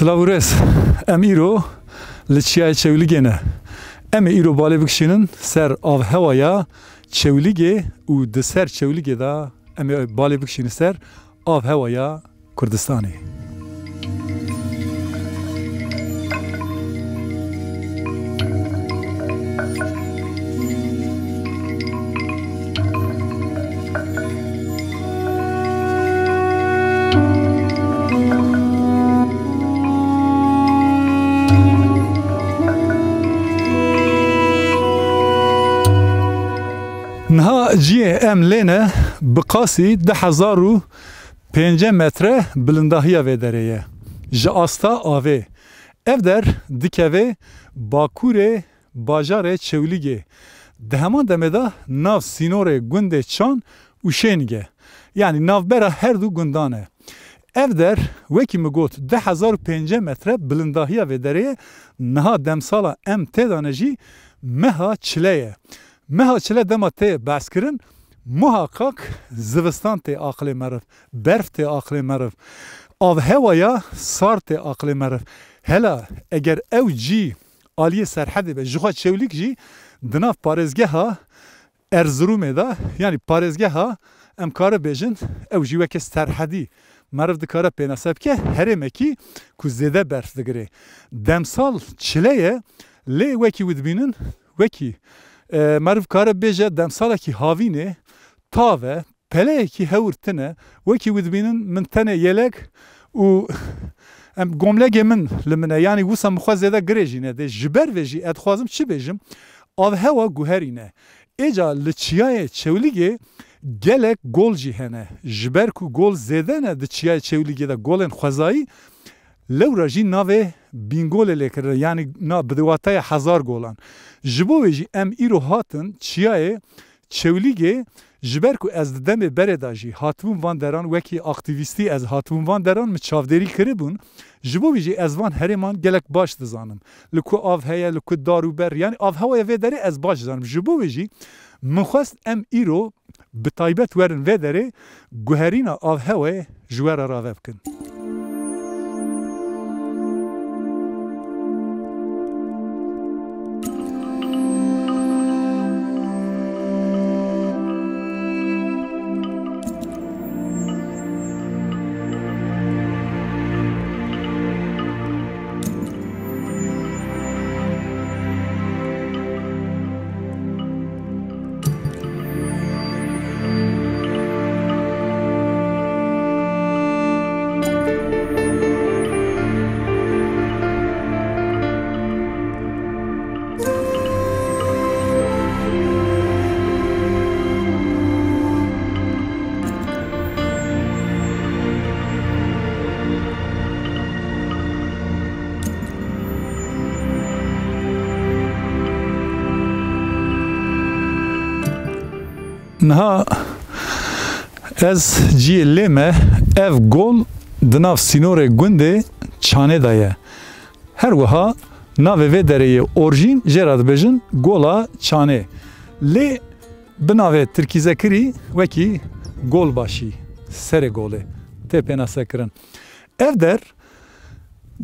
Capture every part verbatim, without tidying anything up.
Silav û rêz. Em îro li Çiyayê Çewlîgê ne. Em ê îro balê bikişînin ser avhewaya Çewlîgê û di ser Çewlîgê de em ê balê bikişînin ser avhewaya Kurdistanê. Niha cihê em lê ne, bi qasî du hezar û pêncî metre bilindahiya vê derê ye. Ji asta avê. Ev der dikeve bakurê bajarê Çewlîgê. Di heman demê de nav sînorê gundê Çan û Şênîg e. Yanî navbera her du gundan e. Ev der, wekî min got, du hezar û pêncî metre bilindahiya vê derê ye. Niha demsala em tê de ne jî meha çile ye. Meha çile dema tê behs kirin, muhaqaq zivistan tê aqilê meriv, berf tê aqilê meriv, avhewaya sar tê aqilê meriv. Hela eger ew cî aliyê serhedê be, jixwe Çewlîg jî di nav parêzgeha Erzirûmê de, yanî parêzgeha, em kare bêjin, ew jî weke serhedî meriv dikare pênase bike, herêmekî ku zêde berf digire. Demsal çile ye, lê wekî we dibînin, wekî, e, meriv kare bêje demsalekî havînê, tav e, peleyekî hewr tune, wekî we dibînin min tenê yelek û em gomlegê min li min e, yanî wisa min xwe zêde girê jî nedê. Ji ber vê jî ez dixwazim çi bêjim? Avhewa guherî ne. Êca li Çiyayê Çewlîgê gelek gol jî hene. Ji ber ku gol zêde ne di Çiyayê Çewlîgê de golên xwezayî, lewra jî navê Bîngolê lê kirine, yanî na bi wataya hezar golan. Ji bo wê jî em îro hatin Çiyayê Çewlîgê, ji ber ku ez di demê berê de jî hatibûm van deran, wekî aktîvîstî ez hatibûm van deran, min çavdêrî kiribûn. Ji bo wî jî ez van herêman gelek baş dizanim. Li ku av heye, li ku dar û ber, yanî avhewaya vê derê ez baş dizanim. Ji bo wê jî min xwest em îro bi taybet werin vê derê, guherîna avhewayê ji we re rave bikin. Niha ez ciyê lê me, ev gol di nav sînorê gundê Çanê de ye. Her wiha Navê vê derê yê orjîn jê re dibêjin Gola Çanê. Lê bi navê tirkîzekirî wekî Golbaşî, serê golê, tê pênasekirin. Ev der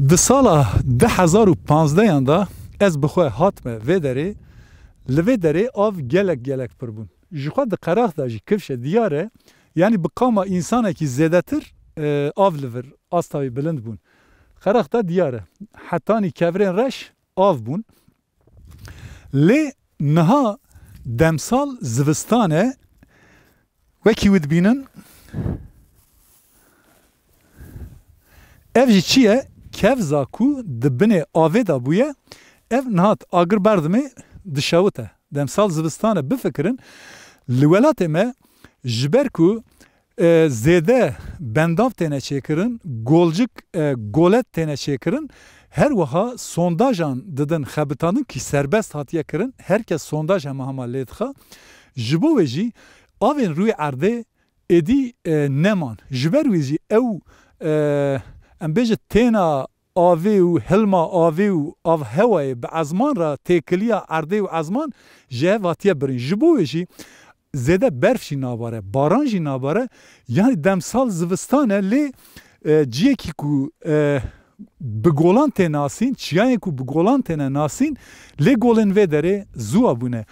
di sala du hezar û panzdehan de ez bi xwe hatime vê derê, li vê derê av gelek gelek pir bûn. Ji xwe di qerax de jî kifşe diyar e, yanî bi qama însanekî zêdetir, e, av li vir asta wî bilind bûn. Qerax de diyar e. Hetanî kevirên reş av bûn. Lê niha demsal zivistan e, wekî wî dibînin. Ev jî çi ye? Kevza ku di binê avê de bûye, ev niha agir berdimê dişewite. Demsal zivistan e, bifikirin, li welatê me ji ber ku, e, zêde bendav têne çêkirin, golcik, e, golet têne çêkirin, her wiha sondajan didin xebitandin kî serbest hatiye kirin, her kes sondaj hema hema lê dixa. Ji bo wê jî avên rûyê erdê êdî, e, neman. Ji ber wî jî ew, e, em bêjin têna avê û hilma avê û avhewayê bi ezman re têkiliya erdê û ezman ji hev hatiye birîn. Ji bo wê jî zêde berf jî nabare, baran jî nabare. Yanî demsal zivistan e, lê, e, ciyekî ku, e, bi golan tê nasîn, çiyayên ku bi golan têne nasîn, lê golên vê derê ziwa bûne.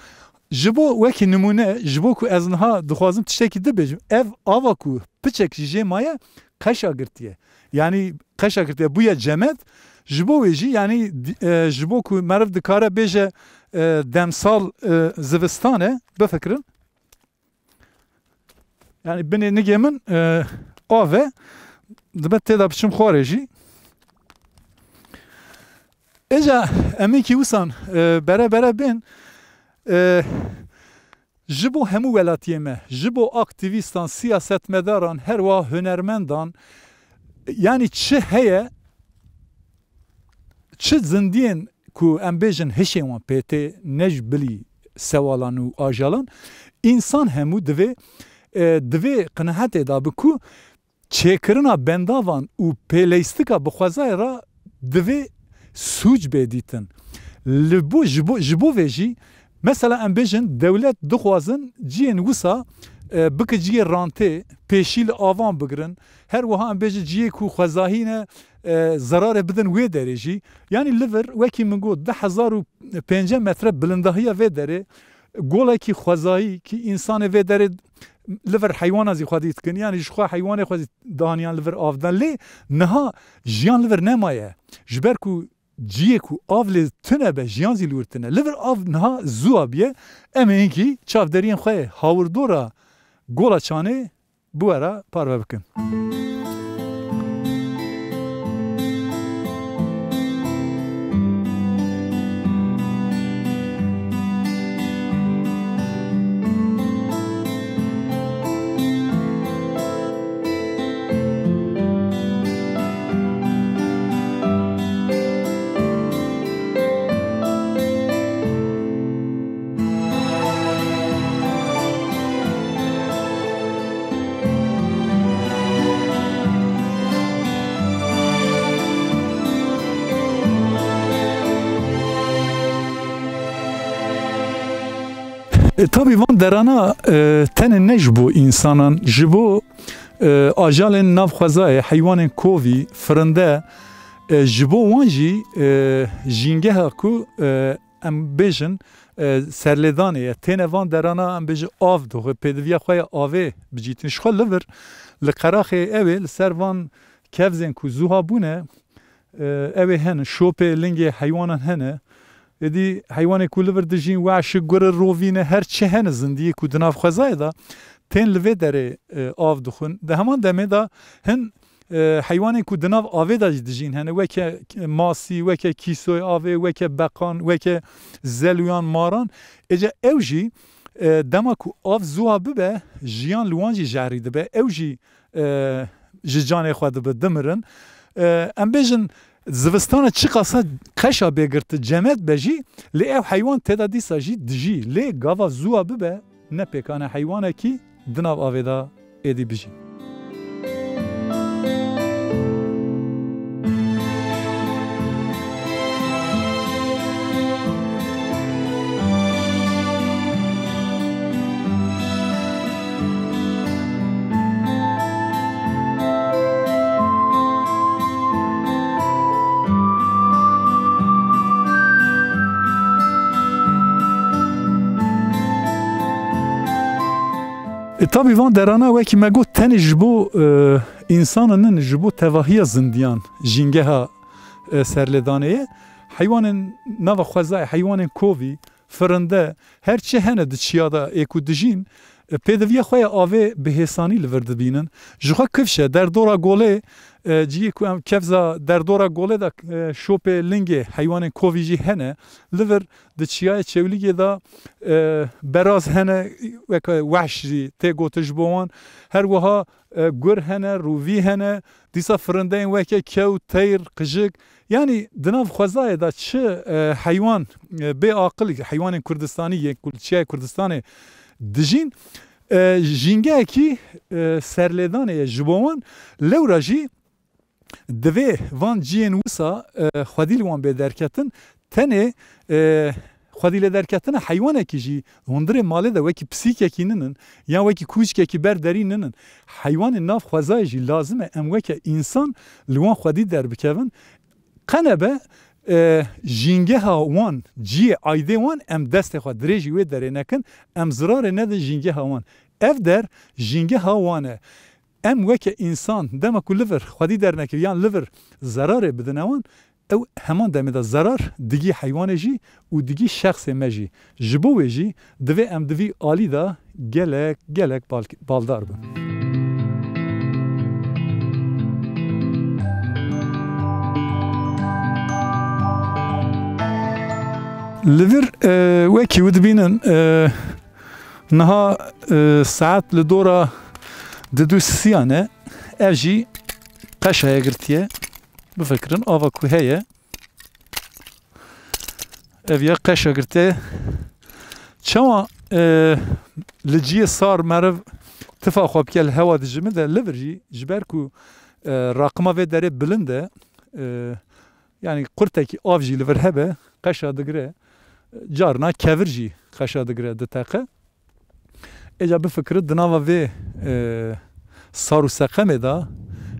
Ji bo wekî nimûne, ji bo ku ez niha dixwazim tiştekî dibêjim, ev ava ku piçek jî jê maye, qeşa girtiye. Yanî qeşa girtiye, bûye cemed. Ji bo wê jî, yanî, di-, e, ji bo ku meriv dikare bêje, e, demsal, e, zivistan e, bifikirin. Yanî binê nigê min, e, av e, dibe tê de biçim xwarê jî. Êca em ê kî wisan, e, bere bere bên, e, ji bo hemû welatiyê me, ji bo aktîvîstan, siyasetmedaran, her wiha hunermendan, yanî çi heye, çi zindiyên ku em bêjin hişê wan pê tê, ne ji bilî Sewalan û Ajalan, însan hemû divê, e, divê qenaetê de bi ku çêkirina bendavan û pêleyistika bi xwezayê re divê sûc bê dîtin. Li bo, ji bo, ji bo vê jî, mesela em bêjin dewlet dixwazin ciyên wisa, e, bike ciyê rantê, pêşî li avan bigirin. Her wiha em bêjin ciyê ku xwezahî ne, e, zerarê bidin wê derê jî. Yanî li vir, wekî min got, du hezar û pêncî metre bilindahiya vê derê, golekî xwezayî ki însanê vê derê li vir heywana zî xwedî dikin, yanî ji xwe heywanê xwe zî daniyan li vir av dan. Lê niha jiyan li vir nemaye. Ji ber ku ciyê ku av lê tune be, jiyan zî li wir tune. Li vir av niha zû abiye. Em ê hinkî çavderiyên xwe yê hawirdora Gola Çanê bi we re parve bikin. E, tabî van derana, e, tenê ne ji bo însanan, ji bo, e, ajalên nav xwezayê, heywanên kovî, firinde, e, ji bo wan jî, e, jîngeha ku, e, em bêjin, e, serlêdanê ye. Têne van derana, em bêjin av dixwe, pêdiviya xwe ya avê bicîtin. Ji xwe li vir, li qeraxê ew ê, li ser van kevzên ku zû ha bûne, e, ew ê hene, şopê lingê heywanan hene. Êdî heywanê ku li vir dijîn, weşi, guri, rovîne, her çi hene zindiyê ku di nav xwezayê de tên li vê derê, e, av dixwin. Di heman demê de hin, e, heywanên ku di nav avê de jî dijîn hene, weke masî, weke kîsoyê avê, weke beqan, weke zelûyan, maran. Êca ew jî, e, dema ku av zû ha bibe, jiyan li wan jî jehrî dibe. Ew jî, e, ji canê xwe dibi, dimirin. E, em bêjin, zivistana çiqasa qeşa bê girti, cemed be jî, lê ew heywan tê de dîsa jî dijî. Lê gava zû ha bibe, ne pêkan e heywanekî di nav avê de êdî bijî. E, tabî van derana wekî me got tenê ji bo, e, însanan nin, ji bo tevahiya zindiyan jîngeha, e, serlêdanê ye. Heywanên nava xwezayê, heywanên kovî, firinde, her çi hene di çiya de ê ku dijîn, e, pêdiviya xwe ya avê bi hêsanî li vir dibînin. Ji xwe kifş e, derdora golê, e, cihê ku em kevza derdora golê de, e, şopê lingê heywanên kovî jî hene. Li vir di çiyayê Çewlîgê de, e, beraz hene, weke wehş jî tê gotin ji bo wan. Her wiha, e, gur hene, rûvî hene, dîsa firindeyên weke kew, teyr, qijik. Yanî di nav xwezayê de çi, e, heywan, e, bê aqil, heywanên Kurdistanî yên ku li çiyayê Kurdistanê dijîn, e, jîngehekî, e, serlêdanê ye ji bo wan. Lewra jî divê van ciyên wisa, e, xwedî li wan bê derketin, tenê, e, xwedî lê derketina heywanekî jî hundirê malê de wekî pisîkekî ninin, yan wekî kûçkekî ber derî ninin. Heywanên nav xwezayê jî lazim e em weke însan li wan xwedî derbikevin. Qe nebe, e, jîngeha wan, ciyê aydê wan em destê xwe dirêjî wê derê nekin, em zirarê nedin jîngeha wan. Ev der jîngeha wan e. Em weke însan dema ku li vir xwedî dernekir yan li vir zerarê bidine wan, ew heman demê de zerar digî heywanê jî û digî şexsê me jî. Ji bo wê jî divê em di vî alî de gelek, gelek bal-, baldar bin. Li vir, e, wekî we dibînin, e, niha, e, saet li dora didu siyan e. Ev jî qeşa ye girtiye. Bifikirin, ava ku heye, ev ya qeşa girtiye. Çawa, e, li ciyê sar meriv tifa xwe bike li hewa dijimide, li vir jî ji ber ku, e, raqima vê derê bilind e, e, yanî qurtekî av jî li vir hebe, qeşa digire, carna kevir jî qeşa digire, diteqe. Êca bifikirit, di nava vê, e, sar û seqemê de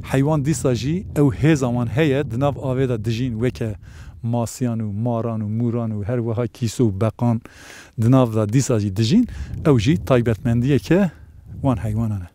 heywan dîsa jî ew hêza wan heye, di nav avê de dijîn, weke masiyan û maran û mûran û her wiha kîso û beqan di nav de dîsa jî dijîn, ew jî taybetmendiyeke wan heywanan e.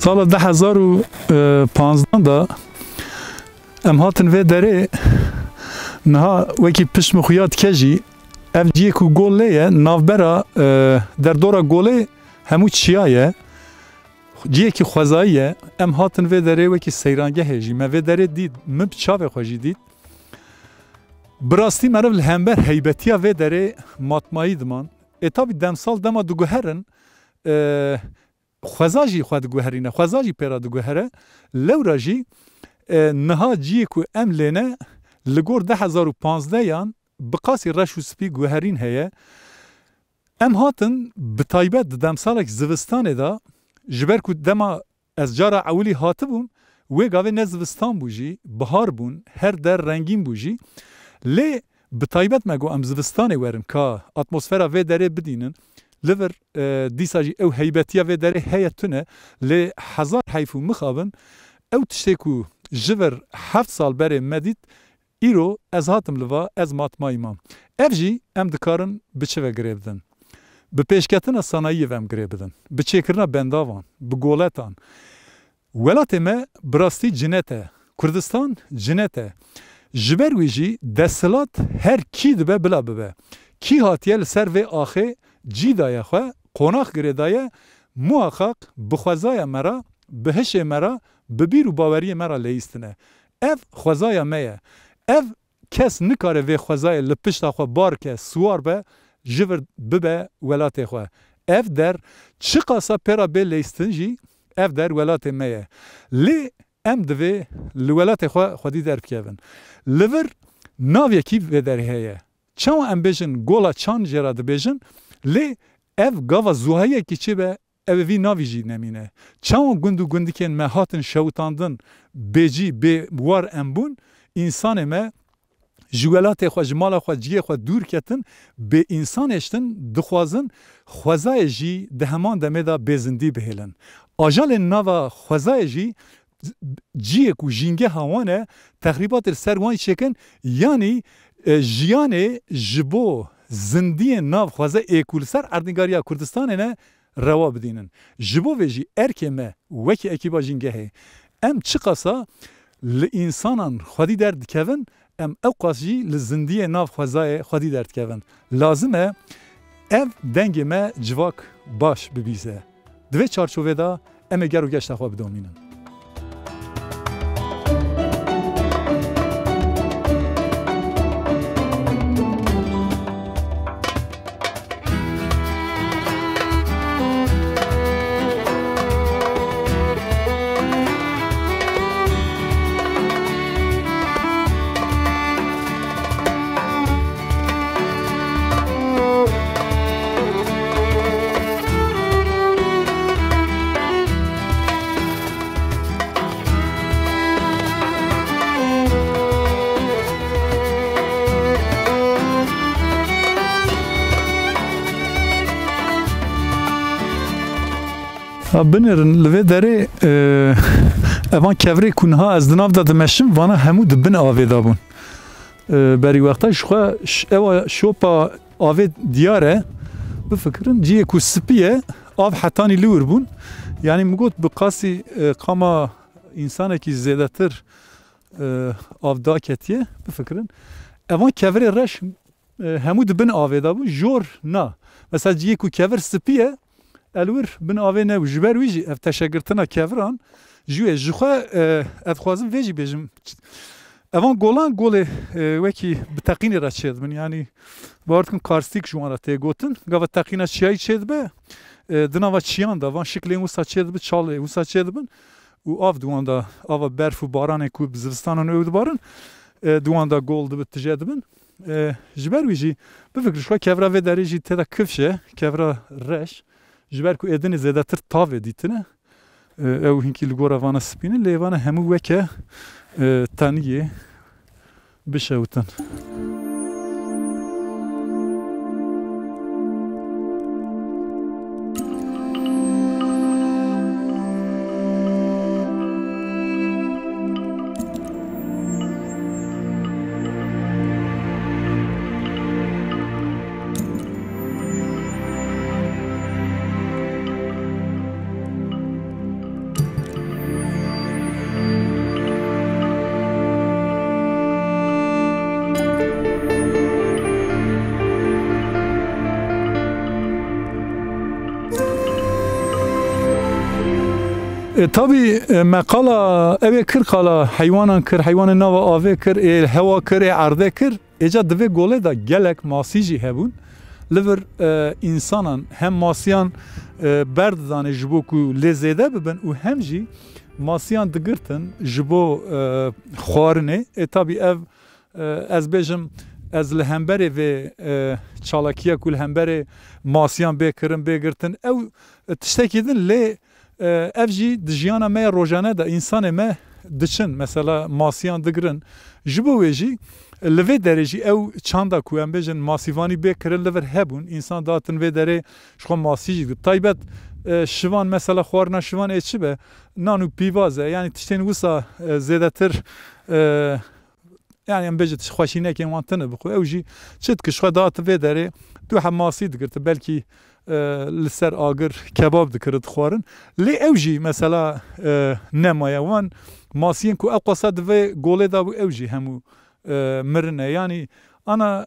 Sala du hezar û panzdeh de em hatin vê derê, niha wekî pişt min xuya dike jî, ev ciyê ku gol lê ye, navbera, e, derdora golê hemû çiya ye. Ciyekî xwezayî ye. Em hatin vê derê wekî seyrangehê jî. Me vê derê dît, min bi çavê xwe jî dît. Bi rastî meriv li hember heybetiya vê derê matmayî diman. Ê tabî demsal dema diguherin, e, xweza jî xwe diguherîne, xweza jî pê re diguhere. Lewra jî, e, niha ciyê ku em lêne, li gor du hezar û panzdeh yan bi qasî reş û spî guherîn heye. Em hatin bi taybet di demsalek zivistanê de, ji ber ku dema ez cara ewilî hatibûm, wê gavê ne zivistan bû jî, bihar bûn, her der rengîn bû jî. Lê bi taybet me got em zivistanê werin ka atmosfera vê derê bidînin. Li vir, e, dîsa jî ew heybetiya vê derê heye tune, lê hezar heyf û mixabin ew tiştê ku ji vir heft sal berê me dît, îro ez hatim li va, ez matmayî mam. Ev jî em dikarin bi çi ve girê bidin? Bi pêşketina sanayiyê ve em girê bidin. Bi çêkirina bendavan, bi goletan. Welatê me bi rastî cinet e. Kurdistan cinet e. Ji ber wî jî desthilat her kî dibe bila bibe. Kî hatiye li ser vê axê cî daye xwe, qonax girê daye, muhaqaq bi xwezaya me re, bi hişê me re, bi bîr û baweriyê me re leyîstine. Ev xwezaya me ye. Ev kes nikare vê xwezayê li pişta xwe bar ke, siwar be, ji vir bibe welatê xwe. Ev der çiqasa pê re bê leyistin jî, ev der welatê me ye. Lê em divê li welatê xwe xwedî derbikevin. Li vir nav yekî vê derê heye. Çawa em bêjin Gola Çand jê re dibêjin, lê ev gava zuhayekî çêbe, ew ê vî navî jî nemîne. Çawa gund û gundikên me hatin şewitandin, bêcî, bê war em bûn, însanê me ji welatê xwe, ji mala xwe, cihê xwe dûr ketin, bê însan hiştin, dixwazin xwezayê jî di heman demê de bê zindî bihêlin. Ajalên nava xwezayê jî cihê ku jîngeha wan e, texrîbatê li ser wan çêkin, yanî, e, jiyanê ji bo zindiyên nav xwezayê ku li ser erdnîgariya Kurdistanê ne, rewa bidînin. Ji bo vê jî erkê me wekî ekîba jîngehê, em çiqasa li însanan xwedî derdikevin, em ewqas jî li zindiyê nav xwezayê xwedî derdikevin. Lazim e ev dengê me civak baş bibîze. Di vê çarçovê de em ê ger û geşta xwe bidomînin. Ha, binêrin, li vê derê, e, evan kevirê ku niha ez di nav de dimeşim, vana hemû di bin avê de bûn. E, berî wexta ji xwe ş-, ewa şopa avê diyar e. Bifikirin, cihê ku spî ye, av hetanî li wir bûn. Yanî min got, bi qasî, e, qama însanekî zêdetir, e, av daketiye. Bifikirin, evan kevirê reş, e, hemû di bin avê de bûn, jor na. Mesela cihê ku kevir spî ye, el wir bin avê nebû. Ji ber wî jî ev teşegirtina keviran ji wê ji xwe, e, ez dixwazim vê jî bêjim. Evan golan golê, e, wekî bi teqînê re çêdibin. Yanî, bawer dikim karstîk ji wan re tê gotin. Gava teqîna çiyayî çêdibe, e, di nava çiyan de van şiklên wisa çêdibe, çalê wisa çêdibin. Û av di wan de, ava berf û baranê ku bi zivistanan ew dibarin, e, di wan de gol dibe, tije dibin. E, ji ber wî jî, bifikir, ji xwe kevra vê derê jî tê de kifş e, kevra reş. Ji ber ku êdinê zêdetir tavê dîtine, e, ew hinkî li gora vana spî ne, lê vana hemû weke, e, teniyê bişewitin. E, tabî, e, me qala ew ê kir, qala heywanan kir, heywanên nava avê kir, ê hewa kir, ê erdê kir. Êca di vê golê de gelek masî jî hebûn. Li vir, e, însanan hem masiyan, e, berdidanê ji bo ku lê zêde bibin û hem jî masiyan digirtin ji bo, e, xwarinê. Ê, tabî ev, e, ez bêjim, ez li hemberê vê, e, çalakiya ku li hemberê masiyan bê kirin, bê girtin, ew tiştekî din, lê E, ev jî di jiyana me ya rojane de însanê me diçin, mesela masiyan digirin. Ji bo wê jî li vê derê jî ew çanda ku em bêjin masîvanî bê kirin li vir hebûn. Însan datin vê derê ji xwe masî jî digirt. Taybet, e, şivan, mesela xwarina şivan ê çi be? Nan û pîvaz e. Yanî tiştên wisa, e, zêdetir, e, Yanî em bêjin xweşînekên wan tune bixwe. Ew jî çi dikir, ji xwe dihate vê derê, du heb masî digirti, belkî, e, li ser agir kebab dikir dixwarin. Lê ew jî mesela, e, nemaye. Wan masiyên ku ew qasa di vê golê de bû, ew jî hemû, e, mirine. Yanî ana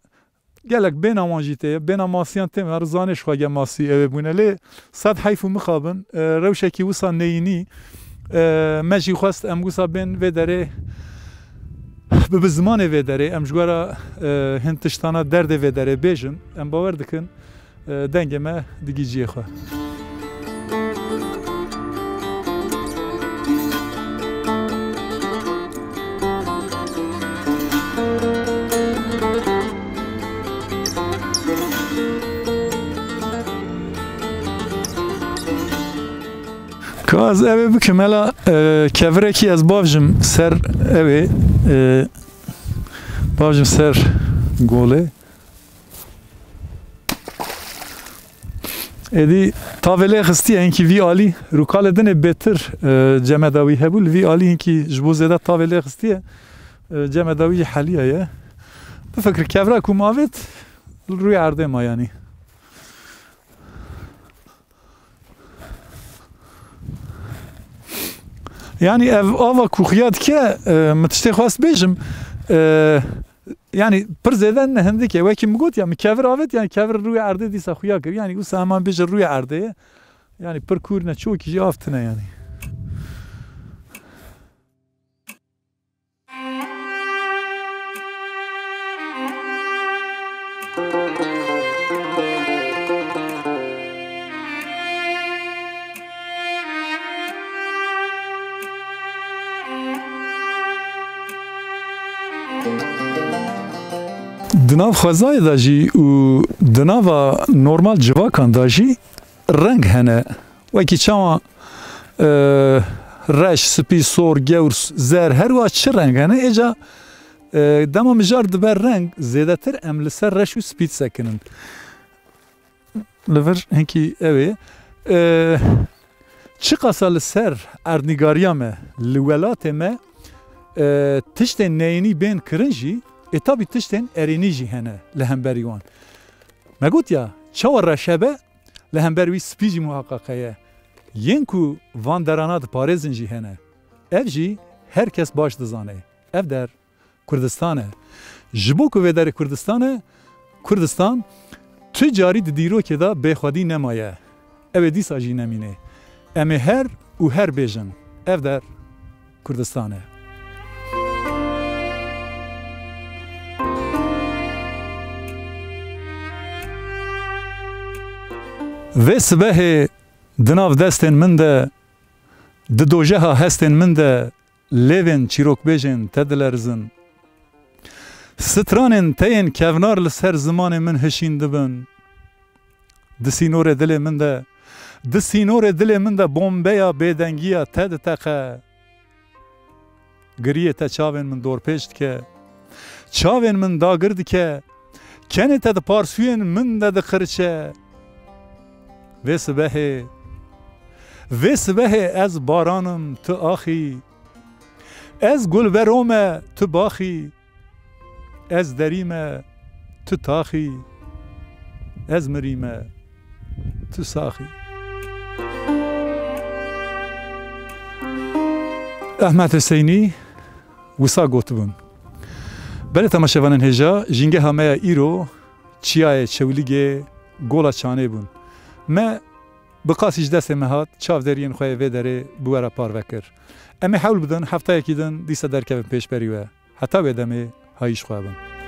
Gelek bêhna wan jî tê, bêhna masiyan tê, me rizanê ji xwe ge masî ew ê bûne. Lê sed heyf û mixabin, e, rewşekî wisa neyînî, e, me jî xwest em wisa bên vê derê, bi, bi zimanê vê derê, em ji we re, e, hin tiştana derdê vê derê bêjin. Em bawer dikin, e, dengê me digî ciyê xwe. Ka ez evê bikim, hela, e, kevirekî ez bavjim ser evê, e, bavjim ser golê. Êdî tavê lê xistiye, hinkî vî alî, rûkalê dinê bêtir, e, cemeda wî hebû, li vî alî hinkî ji bo zêde tavê lê xistiye, e, cemeda wî heliye ye. Bifikir kevra ku mavêt, li rûyê erdê ma yanî. Yanî ev ava ku xuya dike, e, min tiştê xwest bêjim, e, yanî pir zêde ne hindik e. Wekî min got ya, min kevir avêt, yanî kevir rûyê erdê dîsa xuya kir. Yanî wisa heman bêje rûyê erdê ye. Yanî pir kûr ne, çokî jî av tine yanî. Di nav xwezayê de jî û di nava normal civakan de jî reng hene. Wekî çawa, e, reş, spî, sor, gewr, zer, her wiha çi reng hene. Êca, e, dema mijar dibe reng, zêdetir em li ser reş û spî disekinin. Li vir hinkî ew ê. E, çiqasa li ser erdnîgariya me, li welatê me, e, tiştên neyînî bên kirin jî, ê tabî tiştên erênî jî hene li hemberî wan. Me got ya, çawa reş hebe, li hember wî spî jî muheqeq heye. Yên ku van derana diparêzin jî hene. Ev jî her kes baş dizane. Ev der Kurdistan e. Ji bo ku vê derê Kurdistan e, Kurdistan tu carî di dîrokê de bêxwedî nemaye. Ew ê dîsa jî nemîne. Em ê her û her bêjin. Ev der Kurdistan e. Vê sibehê di nav destên min de, di dojeha hestên min de lêvên çîrokbêjên te dilerizin. Stranên te yên kevnar li ser zimanê min hişîn dibin. Di sînorê dilê min de, di sînorê dilê min de bombeya bêdengiya te diteqe. Giriyê te çavên min dorpêç dike. Çavên min dagir dike. Kenê te di parsûyên min de diqiriçe. Vê sibehê, vê sibehê ez baran im, tu axî. Ez gulbero me, tu baxî. Ez derî me, tu taxî. Ez mirî me, tu saxî. Ehmed Hüseynî wisa gotibûn. Belê temaşevanên hêja, jîngeha me ya îro Çiyayê Çewlîgê, Gola Çanê bûn. Me bi qasî ji destê me hat, çavdêriyên xwe yê vê derê bi we re parve kir. Em ê hewl bidin, heftayekî din dîsa derkevin pêşberî we. Heta wê demê, hayîş xwe bin.